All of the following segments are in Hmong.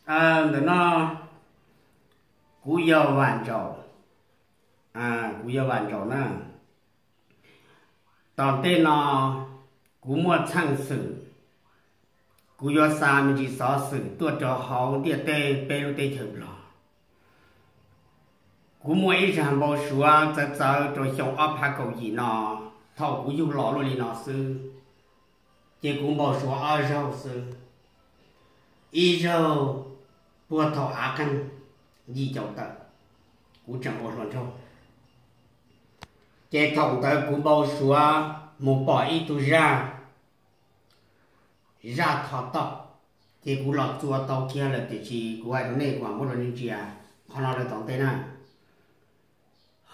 Ntawm no kuv yog Vam Ntsaum, kuv yog Vam Ntsaum na. Tom ntej no kuv muaj txheej xwm, kuv yuav xa me ntsis xov xwm tuaj rau hauv ntiaj teb peb lub teb chaws Nplog. Kuv muaj ib zag npau suav txawv txawv rau xyoo ob phav kaum yim no, thaum kuv yug los luaj li no xwb, ces kuv npau suav ob zaug xwb. Ib zaug puag thaum av qeeg yim caum tawm, kuv tseem ua hluas nraug, ces thaum ntawd kuv npau suav mus pom ib tug zaj, zaj thov toj, ces kuv los txua tau kiag lawm tiam sis kuv hais rau nej kuv mam muab rau nej ntsia qhov no rau tom ntej na.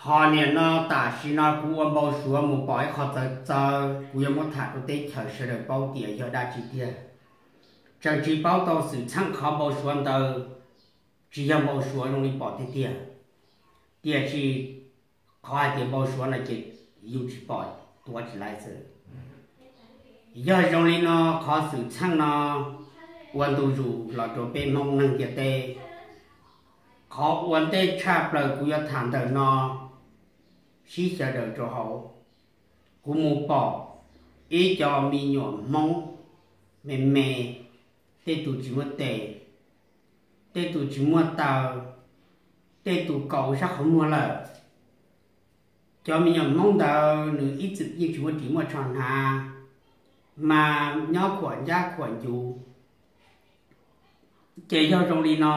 Ho nim no tam sim no kuv ua npau suav mus pom ib qho txawv txawv, kuv yuav muab tham rau teb chaws sawv daws paub tias yog dab tsi tiag. Tseem tsis paub tau xwm txheej qhov npau suav ntawd, tsis yog npau suav zoo li pom tiag tiag, tiam sis qhov hais tias npau suav no ces yus tsis pom tuav tsis laiv xwb. Yog zoo li no, qhov xwm txheej no ua ntu zus los rau peb Hmoob neeg ntiaj teb. Qhov ua ntej tshaj plaws kuv yuav tham ntawm no sib xyaw daws rau hauv. Kuv mus pom ib co me nyuam Hmoob me me, tej tus tsis muaj tes, tej tus tsis muaj taw, tej tus kaus sab qhov muag lawm. Cov me nyuam Hmoob ntawd nws ib txwm yeej tsis muaj ris muaj tsho hnav, mas nyob khuam ncab khuam ncuv. Ces yog zoo li no,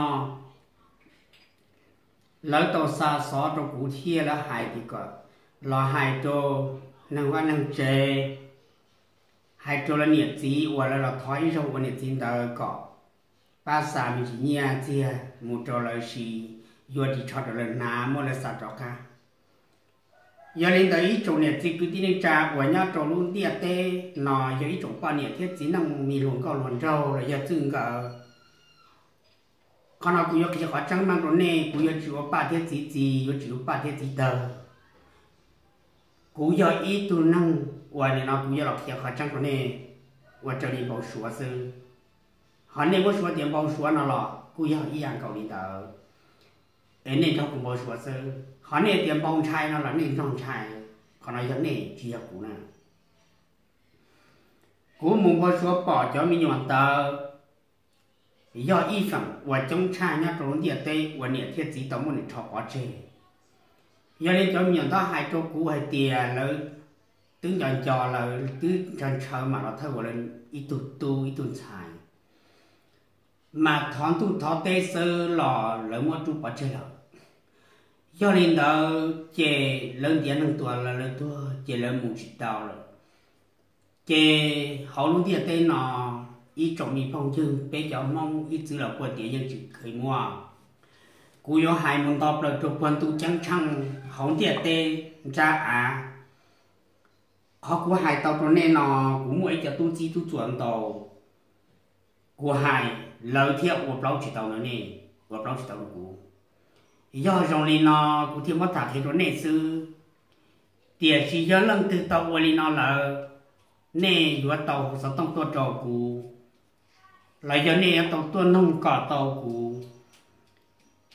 lawv tau xa xov rau kuv thiab lawv hais tias kom los hais rau neeg vaj neeg tsev, hais rau lawv niam txiv uas lawv los thov ib zaug ua niam txiv ntawd kom pab xa me ntsis nyiaj txiag mus rau lawv siv, yuav ris tsho rau lawv hnav muab lawv xa rov qab. Yog li ntawd ib tsoom niam txiv kwv tij neej tsa uas nyob rau lub ntiaj teb no yog ib tsoom poj niam thiab txiv neej, me hluas nkauj hluas nraug los yog txwj nkawm, qhov no kuv yuav qhia qhov tseeb meej rau nej, kuv yuav tsis ua paj thiab txiv txi, yuav tsis ua paj thiab txiv tawg. Kuv yog ib tug neeg uas nim no kuv yuav los qhia qhov tseeb rau nej ua raws li npau suav xwb. Ho nej muab suav tias npau suav no los kuj yog ib yam nkaus li ntawd, es nej nrog kuv npau suav xwb. Ho nej tias npau ntshai no los nej nrog ntshai, qhov no yog nej tsis yog kuv na. Kuv mus npau suav pom cov me nyuam ntawd yog ib feem uas coob tshaj nyob rau lub ntiaj teb uas niam thiab txiv tau muab nws rho pov tseg. Yog li cov me nyuam ntawd hais rau kuv hais tias lawv twb nco nco, lawv twb ntshaw ntshaw mam los thawj ua lawv ib tug tub ib tug ntxhais, mas thov ntuj thov teb xwb los lawv muab rub pov tseg lawm. Yog li ntawd ces lawv ntiav neeg tuag los lawv tuag ces lawv mus tsis tau lawm. Ces hauv lub ntiaj teb no, ib tsoom me phooj ywg peb cov Hmoob ib txwv los puag tias yeej tsis kheev muaj. Kuv yuav hais mus nto plaws rau puag ntuj ceeb tsheej hauv ntiaj teb nrab av. Qhov kuv hais tau rau nej no, kuv muaj ib co tub txib tub txuas ntau, kuv hais lawv thiaj ua plaub tsis tau rau nej, ua plaub tsis tau rau kuv. Yog zoo li no kuv thiaj muab tham qhia rau nej xwb. Tiam sis yog leej twg tau ua li no lawm, nej yuav tau hu xov tooj tuaj rau kuv, los yog nej yuav tau tuaj noog kom tau kuv.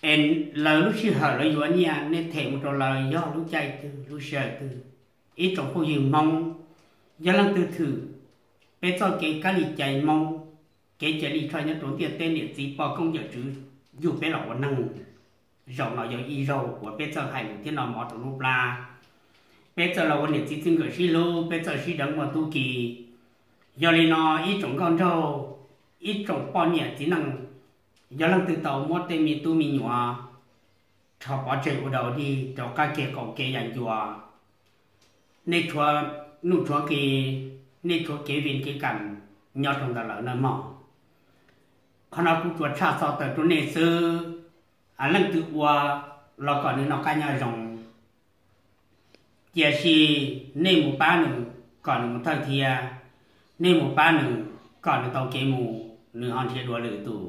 Es lawv lub sij hawm lawv yuav nyiaj nej them mus rau lawv yog lub caij twg lub sij hawm twg. Ib tsoom phooj ywg Hmoob, yog leej twg thwm peb txoj kev kab li cai Hmoob, kev cai li thoj nyob rau ntiaj teb niam txiv poj koob yawm tswv yug peb los ua neeg, zaum no yog ib zaug uas peb txawj hais lus thiab noj mov rau lub plab. Peb txawj los ua niam txiv txij nkawm sib hlub, peb txawj sib deev muaj tub ki. Yog li no ib tsoom nkauj nraug, ib tsoom poj niam txiv neej, yog leej twg tau muab tej me tub me nyuam rho pov tseg ua dog dig rau qab kev qaum kev yam ncua, nej tshuav nuj tshuav nqi, nej tshuav kev vij kev kam nyob rau ntawd lawm nawb mog. Qhov no kuv tsuas tshaj xov tawm rau nej xwb. Leej twg ua los kom nws noj qab nyob zoo, tiam sis nej mus pab nws kom nws mus thawj thiab, nej mus pab nws kom nws tau kev mus, nws ho nrhiav dua lwm tus.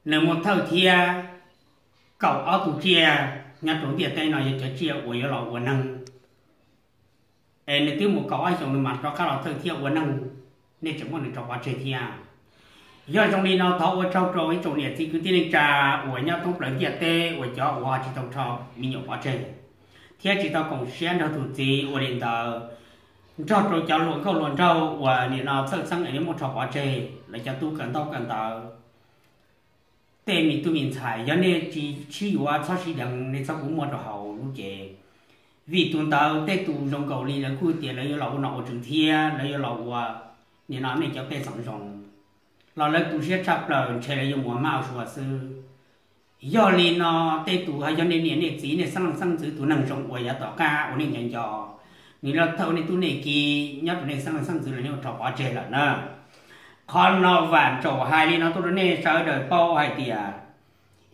Nws mus thawj thiab, kaum ob tug tsiaj nyob rau ntiaj teb no yog cov tsiaj uas yuav los ua neeg. Es nws twb mus kaum ob xyoos nws mam rov qab los thawj thiab ua neeg, nej tseem muab nws rho pov tseg thiab. Yog zoo li no thov ua tsaug rau ib tsoom niam txiv kwv tij neej tsa uas nyob thoob plaws ntiaj teb uas cov uas tsis tau rho me nyuam pov tseg thiab tsis tau koom siab nrog tus txiv ua li ntawd, nrog rau cov hluas nkauj hluas nraug uas nim no txhawj txheeb es nej muab rho pov tseg, lawv cov tub kawm ntaub kawm ntawv. Tej me tub me ntxhais, yog nej tsis sib yuav txhob sib deev, nej txhob kuv muaj rau hauv lub cev. Vim tus ntawd tej tus zoo nkaus li lawv kuj tias lawv yuav los ua nom ua tswv thiab lawv yuav los ua nim no nej cov pej xeem zoo, los lawv tu siab tshaj plaws ntshe lawv yuav mus ua mab ua suav xwb. Yog li no tej tus ho yog nej niam nej txiv nej xeeb leej xeeb ntxwv tus neeg zoo uas yav tom qab uas nej nco nco, nws los thawj nej tub nej ki nyob rau nej xeeb leej xeeb ntxwv los nej ua rho pov tseg lawm na. Qhov no vam tsaum hais li no tuaj rau nej sawv daws paub hais tias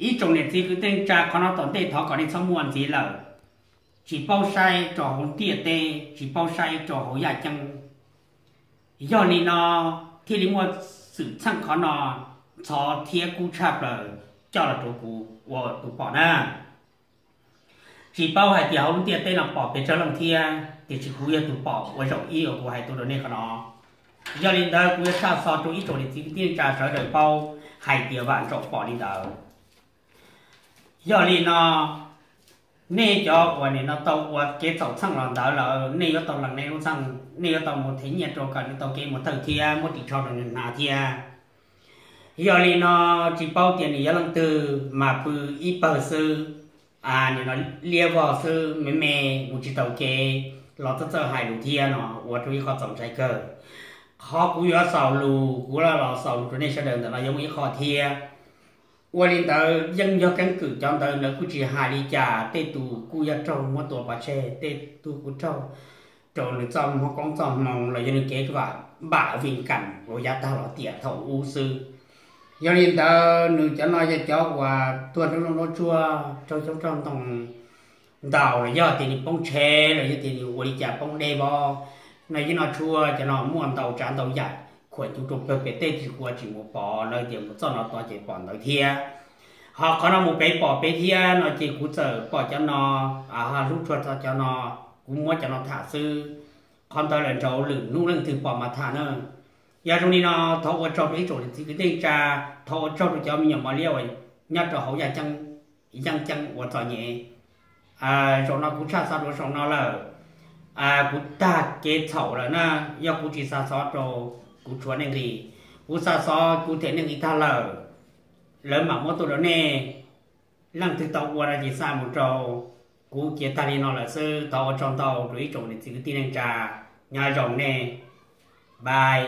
ib tsoom niam txiv kwv tij neej tsa, qhov no tom ntej thov kom nej txhob muaj ntxiv lawm. Tsis paub saib rau hauv ntiaj teb, tsis paub saib rau hauv yaj ceeb. Yog li no thiaj li muaj xwm txheej qhov no ntxhov thiab kub tshaj plaws coj los rau kuv ua tus pom na. Tsis paub hais tias hauv lub ntiaj teb no pom pes tsawg leej thiab, tiam sis kuv yog tus pom uas zaum ib uas kuv hais tuaj rau nej qhov no. Yog li ntawd kuv yuav tshaj xov rau ib tsoom niam txiv kwv tij neej tsa sawv daws paub hais tias vam tsaum pom li ntawd. Yog li no nej cov uas nim no tau ua kev txhaum txheej los ntawd lawm, nej yuav tau lees nej lub txheej, nej yuav tau mus them nyiaj rau kom nws tau kev mus thawj thiab muab ris tsho rau nws hnav thiab. Yog li no tsis paub tias nws yog leej twg mas pw ib pawg xwb, nim no liab vog xwb me me mus tsis taus kev los txawj txawj hais lus thiab no ua rau ib qho txaus ntshai kawg. Qhov kuv yuav xaus lus, kuv los xaus lus rau nej sawv daws ntawm no yuav muaj ib qho thiab. Ua li ntawd yeej yog keeb kwm cov ntawd lawv kuj tsis hais li cas, tej tus kuj yog raug muab tua pov tseg, tej tus kuj raug rau nws txoj hmoo koob txoj hmoo los yog nws kev vam npam vim kam uas yav tag los tiam thaum ub xwb. Yog li ntawd nws cov no yog cov uas tuag nruab zoov nruab tsuag, raug coob raug ntoo ntaus los yog tias nws poob tsheb los yog tias nws ua li cas poob dej vog no, yeej no tshuaj cov no muaj ntau tsav ntau yam khuam cuv rau pawg pem tej tsis kuv tsis mus pom, lawv tias mus txoj no tod ces pom ntawd thiab. Ho qhov no mus pem pom pem thiab no ces kuv txawm pom cov no, hlub tshua txog cov no, kuv muab cov no tham xwb. Qhov ntawd lawm nraud lwm hnub leej twg pom mas tham na. Yog zoo li no thov ua tsaug rau ib tsoom niam txiv kwv tij neej tsa, thov ua tsaug rau cov me nyuam mos liab uas nyob rau hauv yaj ceeb, yaj ceeb uas txom nyem. Zaum no kuv tshaj xov rau zaum no lawm. Kuv tag kev txhaum lawm na, yog kuv tsis xa xov rau, kuv tshuav nej nqi, kuv xa xov kuv them nej nqi tag lawm, lawv mam muab tuaj rau nej. Leej twg tau ua no ces xa mus rau. Kuv cia tag li no lawm xwb, thov ua tsaug ntau rau ib tsoom niam txiv kwv tij neej tsa, nyob zoo nej, bye.